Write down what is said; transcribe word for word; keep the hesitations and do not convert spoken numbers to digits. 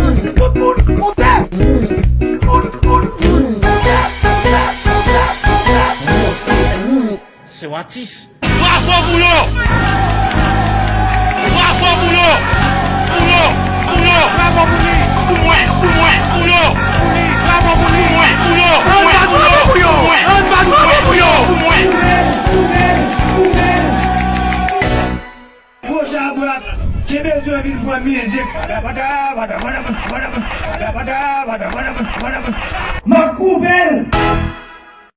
Tout moun monte. Tout moun monte. Se yon atis. Bravo pou yo! Bravo pou yo! Pou yo! Pou yo! Bravo pou li! Pou mwen! Pou mwen! Pou yo! Pou li! Bravo pou li! Pou mwen! Pou yo! Pou mwen! Pou yo! Pou mwen! Pou yo! Pou mwen! Pou mwen! Pwojè Abrak, ki bezwen vin pran mizik. M ap koupe l.